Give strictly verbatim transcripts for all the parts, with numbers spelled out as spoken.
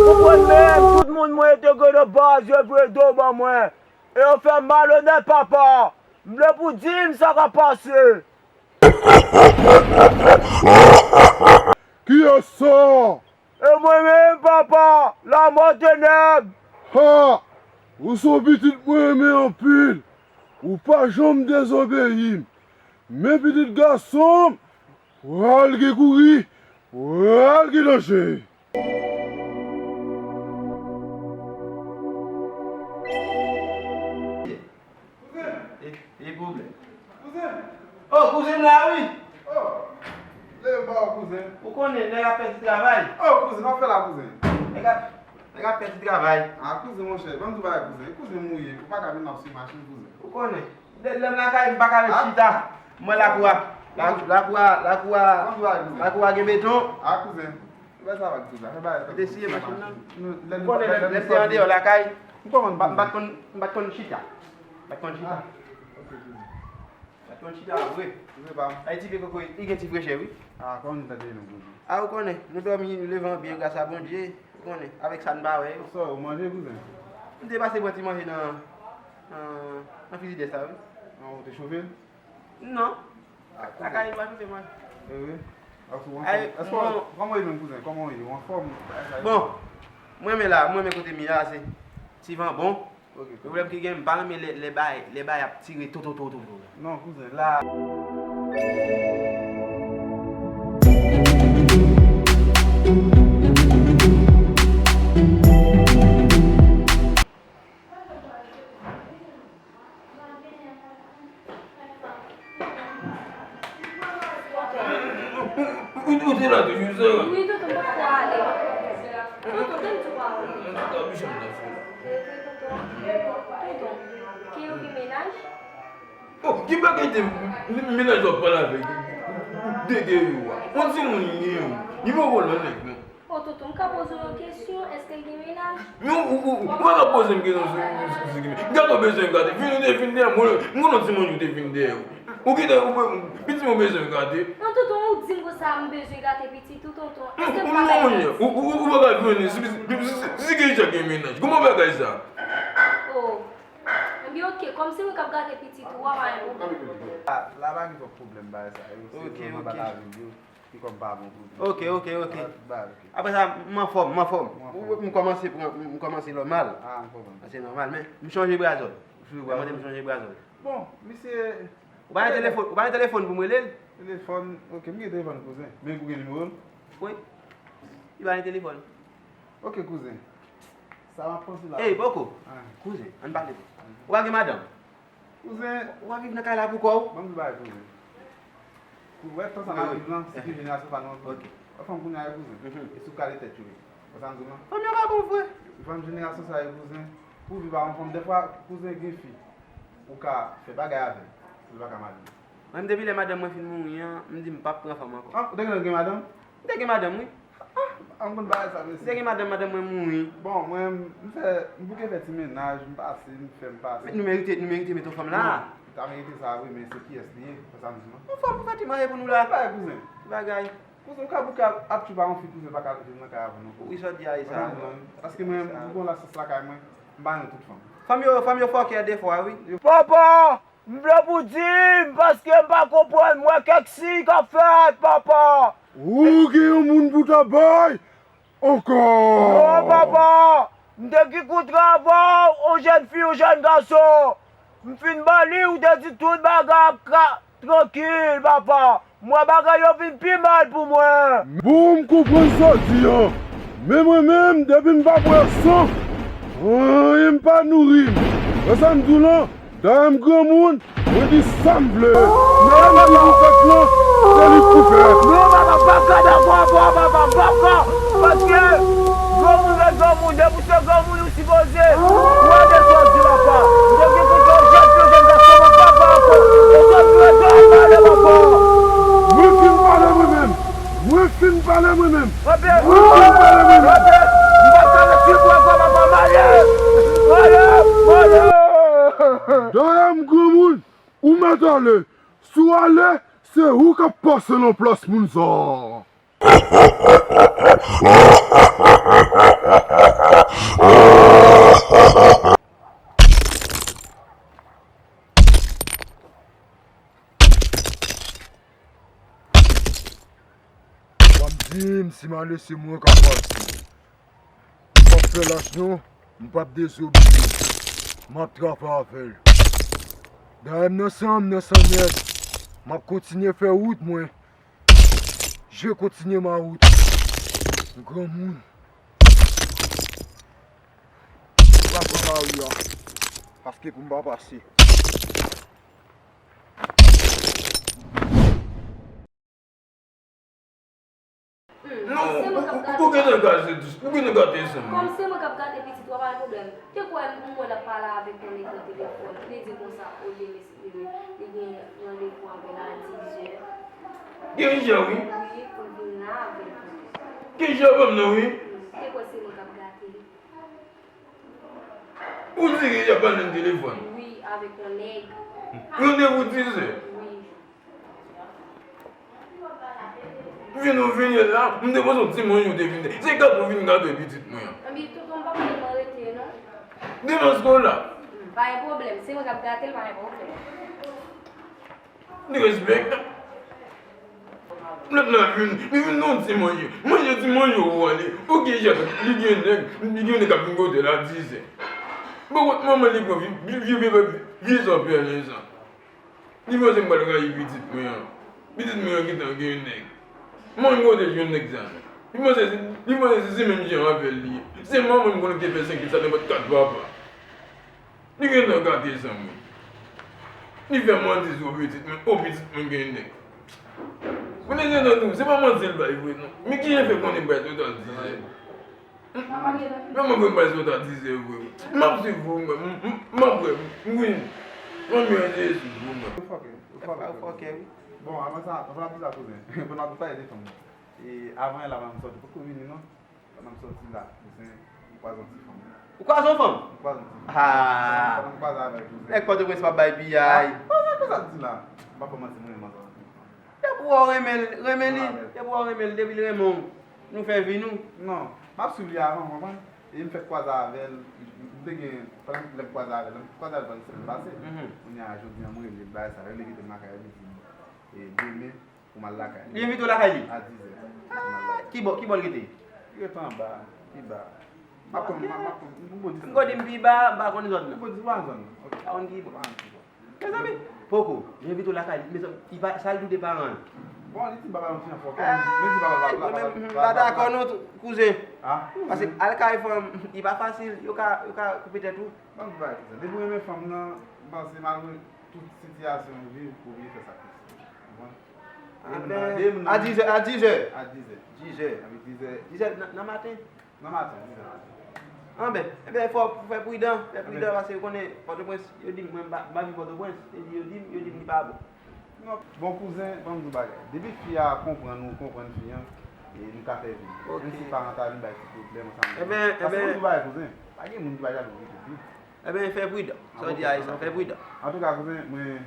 Ou konn menm, tout moun mwen te gen nan baz, yo vire do ban mwen. E yo fè m malonèt, papa. M vle pou di m sa k ap pase. Kiyès sa? E mwen menm, papa, Lamò Tenèb. Ha! Ou se yon pitit mwen renmen anpil. Ou pa janm dezobeyi m. Men pitit gason m, pral gen kouri, pral gen danje. Kouzen! E, e pwoblèm. Kouzen! Oh, kouzen m la, wi! Oh! Leve ba w, kouzen. Ou konnen, nèg ap fè ti travay. Oh, kouzen, w ap fè la, kouzen? Nèg ap, nèg ap fè ti travay. Ah, kouzen, monchè, ban m di w bagay, kouzen. E kouzen m ou ye, ou pa ka vin ap sou machin, kouzen. Ou konnen. Lè, lè m lakay, m pa ka ret chita. Mwen lakou a, la, lakou a, lakou a, lakou a gen beton. Ah, kouzen. Fè bagay sa va kouzen. Fè bagay sa. Te siye machin nan. M konnen lè, lè m te andeyò lakay, m pa, m pa t konn, m pa t konn chita. M pa t konn chita. Ah, ok, kouzen. M pa t konn chita vre. Kouzen pa m. Ay, ti vye kokoy, li gen ti frechè, wi. Ah, kòman nou tande nou, kouzen? Ah, ou konnen, nou dòmi, nou leve an byen, gras a Bondye. Ou konnen, avèk sa n pa wè yo. Sa, ou manje, kouzen? M te pase pran ti manje nan, nan, nan frizidè sa, wi. Non, ou te chofe l? Non. Ah, kouzen. Lakay m pa chofe manje. E wi. Èske w anfòm? Èske w, kòman w ye menm, kouzen? Kòman w ye? Ou anfòm? Bon, mwen menm la, mwen menm kote m ye a, se ti van bon. Ok. Pwoblèm ki gen, m pa renmen lè, lè bay, lè bay ap tire to, to, to, to, to. Non, kouzen, la. Ou, ou, ou te la toujou, Sara? Wi, tonton, m potko ale. Tonton, tann ti pawòl. Tonton, ki yo gen mennaj? Oh, ki bagay de mennaj w ap pale avèk de, de yo a? On timoun li ye, li poko nan nèg, non. O tonton, m ka poze w yon kesyon, èske l gen mennaj? Men ou, ou, ou, ou pa ka poze m kesyon si, si, si, si gen mennaj. Gade w bezwen gade. Vin ou te vin dèyè mwen, m konnen ti manmi ou te vin dèyè ou. Ou gentan, ou, pitit mwen bezwen gade. Non, tonton, ou di m konsa, m bezwen gade pitit ou, tonton. Èske m pa bay manti? Ou, ou, ou, ou pa ka vin si, si, si, si gen jan gen mennaj. Kòman bagay sa? Oh. Ebyen, oke, kòm se mwen k ap gade pitit ou a, pa gen pwoblèm. La, la pa gen twòp pwoblèm bagay sa yo. Se vrèman pa ta vin yo. Li kòm pa bon pou li. Oke, oke, oke. Ba, oke. Apre sa, m anfòm, m anfòm. Ou anfòm. M kòmanse pran, m kòmanse nòmal. Ah, m konprann. Se nòmal, men m chanje brazòl. Ou chanje brazòl? Mwen te m chanje brazòl. Bon, misye. Ou pa gen telefòn, ou pa gen telefòn pou m rele l? Telefòn, oke, m gen telefòn kouzen. Men ou gen nimewo l? Wi. Li pa gen telefòn. Oke, kouzen. Sa m ap panse la. Ey, poko. Ah. Kouzen, ann pale. Mhm. Ou pa gen madanm? Kouzen. Ou ap viv nan kay la pou kò w? Ban m di bagay, kouzen. Ou wè tan sa n ap viv lan, se ki jenerasyon sa nou antre. Ok. Wè fanm kounye a yo, kouzen. Mhm. E sou kale tèt yo ye. Wè sa m di w lan? Fanm yo pa bon vre. Fanm jenerasyon sa yo, kouzen. Pou viv ak yon fanm, dèfwa, kouzen, gen fi ou ka fè bagay avè l, li pa ka marye. Mwen, depi lè madanm mwen fin mouri an, m di m p ap pran fanm ankò. Ah, ou te gentan gen madanm? M te gen madanm, wi. Ah, m konn bagay sa, mesye. M te gen madanm, madanm mwen mouri. Bon, mwen, m fè, m bouke fè ti mennaj, m pase, m fè, m pase. Men nou merite, nou merite met yon fanm la. Non, ou ta merite sa, wi, men se kiyès li ye, fò sa m di non. Yon fanm pou fè ti manje pou nou la. Ti bagay, kouzen. Ti bagay. Kouzen, ou ka bouke ap, ap tchoup a yon fi, kouzen, pa ka vin nan kay avè nou. Wi, sa w di a, e sa. Ou konprann? Paske mwen, m gon lasans lakay mwen, m pa renmen tout fanm. Fanm yo, fanm yo fòkè defwa, wi. Papa! M vle pou di m, paske m pa konprann, m wè kèk siy k ap fèt, papa. Ou gen yon moun pou ta bay ankò. Non, papa. M te ki kontra avè w, yon jèn fi, yon jèn gason. M fin ba li, ou te di tout bagay ap ka, trankil, papa. M wè bagay yo vin pi mal pou mwen. Bon, m konprann sa w di an. Men mwen menm, depi m pa bwè san, anyen m pa nouri m. Wè sa m di w lan, dayè m granmoun, mwen di sa m vle. Men m di pou fèt lan, se li k pou fèt. Non, papa, m p ap ka dakò avè w, papa, m p ap ka. Paske granmoun rete granmoun, depi w se granmoun, ou sipoze wè de sa w di, papa. M te gen pou jèn fi, jèn gason, mwen papa ankò. E sa m vle di w, pale, papa. Mwen fin pale mwen menm. Mwen fin pale mwen menm. Mwen fin pale mwen menm. M pa ka ret swiv ou ankò, papa, m ale. M ale, m ale. Dayè m granmoun, ou mèt ale. Si w ale, se ou k ap pase nan plas moun sa a. W ap di m si malè se mwen k ap pase. M p ap fè lach non, m p ap dezobeyi. M ap travay avè l. Dayè m nan san, m nan san nèt. M ap kontinye fè wout mwen. Je continue ma route. M granmoun. M pa pran lari a. Paske pou m pa pase. Non, ou, ou, ou gentan gate, ou gentan gate san mwen. Kòm se mwen k ap gate pitit, w ap bay pwoblèm. Te kwè m wè l ap pale avèk yon nèg nan telefòn. Li di konsa, olye mesye, li gen randevou avè l a dizè. Gen jan, wi. Wi, pou l vin la avè l. Gen jan, ban m nan, wi. Te kwè se mwen k ap gate li. Ou di gen jan, ban m nan telefòn. Wi, avèk yon nèg. Randevou dizè. Wi. Vin ou vin ye la, m te panse yon ti manje ou te vin. Se gate ou vin gate pitit mwen an. Anben, tonton, m pa telman rete, non. Demen se w la. Pa gen pwoblèm, se mwen k ap gate l, pa gen pwoblèm. Li respekte. Lòt la vin, li vin nan ti manje. Manje ti manje ou ale. Ou gen jan, li gen nèg, li gen nèg k ap vin kote l a dizè. Bon, kot manman li pran vye, vye, vye, vye, vye zanpè sa. Li panse m pral rayi pitit mwen an. Pitit mwen an gentan gen yon nèg. Mwen m kote jwenn nèg sa non. Li panse, li panse se, se menm jan avè l li ye. Se manman m konnen ki te fè senk pitit sa nenpòt kat papa. Li gentan gate san mwen. Li fè manti sou pitit mwen. O pitit mwen gen nèg. Konnen gentan tou, se pa manti l bay vre non. Men kijan l fè konnen m bay total dizè? Manman vre m bay sot a dizè vre. M ap swiv ou, m, m, m ap wè, m, wi. Manmi an se sou ou, mwen. Ou fòkè, ou fòkè, wi. Bon, avan sa, avan n ap di sa, kouzen. Bon, n ap pale de fanm. E avan yè la, pandan m sòti, poko vini, non. Pandan m sòti la, kouzen, m kwaze yon ti fanm. Ou kwaze yon fanm? M kwaze yon ti fanm. Ah. Pandan m kwaze avè l, kouzen. Nèg Pòtoprens pa bay piyay. Ah, kouzen, kisa w di la? M pa fè manti, mwen, mwen, Depi w renmen l, renmen li. Depi w renmen l, depi l renmen w, nou fè vi nou. Non, m ap swiv li avan, w konprann? E m fèk kwaze avè l, m te gen, pandan lè m kwaze avè l, m kwaze avè l pandan semèn pase. Kounye a, jodi a, m rele l, bagay sa, rele kite m lakay li, di m, e, demen, pou m al lakay li. Li envite w lakay li? A dizè. Ah, ki bò, ki bò l rete? Li rete anba, pi ba. M ap konn, m ap, m ap konn, m gon distans. M gon di m pi ba, m pa konn zòn nan. M gon di, m pa konn zòn nan. Ok. Pa konn ki bò. Pa konn ki bò. Mezanmi, poko, li envite w lakay li, mezanmi, li pa, sa l di w de paran l? Bon, li di baba yon ti enfò, men di baba pa, pa, pa, pa dakò non, kouzen. Paske al kay fanm, li pa fasil, yo ka, yo ka koupe tèt ou. Ban m di bagay, kouzen. Depi w renmen fanm nan, m panse malgre tout sitiyasyon w viv, ou oblije fè sakrifis. Konprann? A dizè, a dizè. A dizè. Dizè. Dizè nan, nan maten. Nan maten, dizè maten. Anben, enben, fò w fè pridan, fè pridan, paske ou konnen, Pòtoprens, yo di m, mwen, m pa, m pa viv Pòtoprens, e di yo di m, yo di m li pa bon. Non, bon, kouzen, ban m di w bagay. Depi fi a konprann ou konprann fi an, e nou ka fè vi. Ok. Menm si paran ta vin bay ti pwoblèm ansanm. Enben, paske enben, ban m di w bagay, kouzen, pa gen moun ki pa jalou pou pitit li. Enben, fè pridan. Sa w di a, sa, fè pridan. Antouka, kouzen, mwen,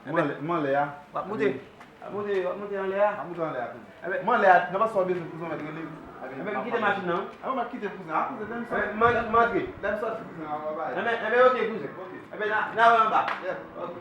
M anlè, m anlè a. W ap moute? W ap moute, w ap moute anlè a? M ap moute anlè a, kouzen. M anlè a, nenpòt sa w bezwen, kouzen, w mèt rele m. Enben, m kite machin nan. Enben, m ap kite, kouzen. A, kouzen, lè m sòti. M antre. Lè m sòti, kouzen, a, w ap bay. Enben, enben, ok, kouzen. Ok. Enben, n a, n a wè anba. Yes. Ok.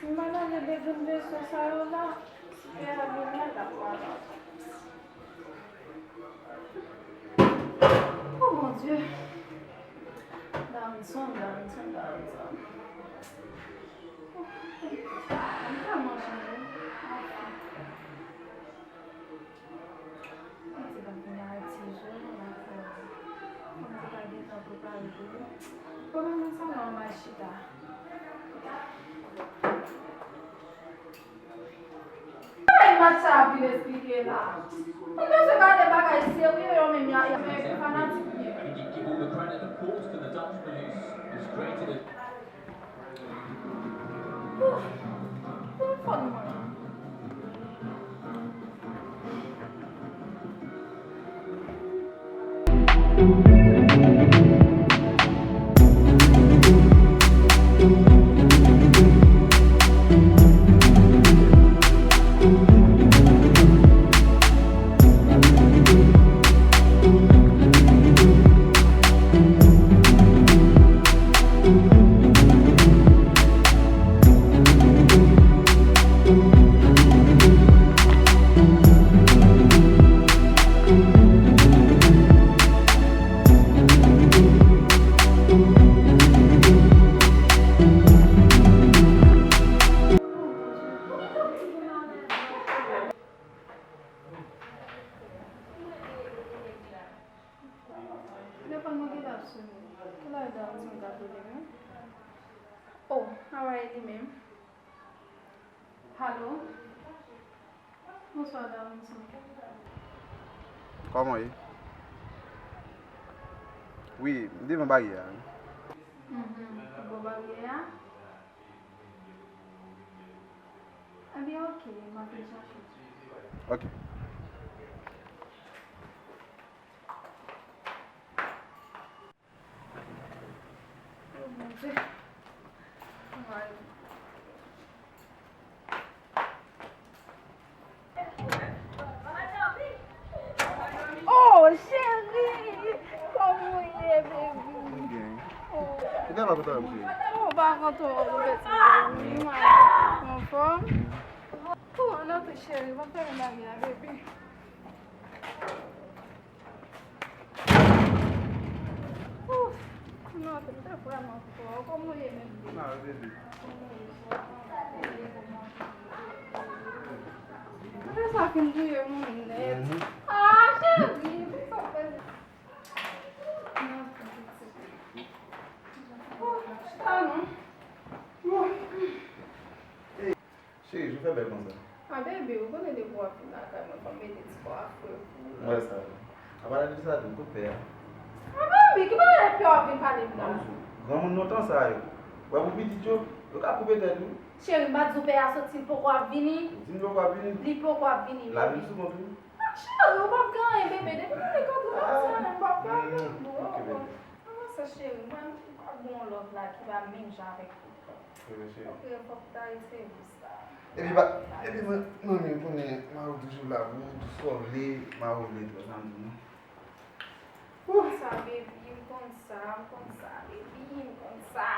Si m pa lave de grenn veso sa yo la, si fè a vini a, l ap malad. Oh mon Dieu! Davinson, Davinson, Davinson. M pa manje non. Anfen. Mwen te ka vin a ti je, mwen te ka gentan prepare pou li. Bon, men sa nan mal chita. Bagay match sa ap vin esplike la. Mwen bezwen gade bagay serye yo menm ya, ya fè fanatik byen. The credit, of course, to the Dutchman who's, who's created it. Telefòn mwen. Telefòn mwen gentan ap sone. Kilè Darlison t ap rele m? Oh, Hawaii li menm. Alo? Bonswa, Darlison. Kòman w ye? Wi, m devan baryè a wi. Mhm. Ou bò baryè a? Ebyen, oke, m ap vin chache w. Ok. Oh, Bondye. Ay. Oh, cheri! Kòman w ye, baby? Mwen byen. Ou gen lòt ou ta cheri? Oh, pa kontan wè w, bèt. Anfòm? Oh, ann antre, cheri. W ap fè m bagay la, baby. Ouf! Non, se te vrèman fò. Kòman w ye menm? Mare bebe. Mwen sa fin touye moun nèt. Ah, cheri, pou sa fè. Non, pitit. Ouf, ah non. Ouf. Cheri, jou fè bèl konsa. Ah, baby, ou konnen depi w ap vin lakay mwen, fò m mete ti kò a fre pou ou. M wè sa. Apa la di sa tou, kote pè a? Ah, baby, ki bagay pè w ap vin pale m la? Granmoun lontan sa yo. Wè pou pitit yo, yo ka koupe tèt wi. Cheri, m pa di w pè a soti, li poko ap vini. Ou di m poko ap vini? Li poko ap vini, L ap baby. vin sou kont ou? Ah, cheri, ou p ap gen anyen, baby. Depi nou te kontre, m ap sa menm, m p ap gen anyen pou ou. Ok, baby. Avanse, cheri, mwen, m pa bon lòt la ki pa menm jan avèk ou. Ok, cheri. Ok, fòk w ta retire bous la. Epi ba, epi man, manmi, ou konnen, Maro toujou la pou ou, tou sa w vle, Maro vle tou, sa m di nou. Konsa, baby, m konn sa, m konn sa, baby, m konn sa.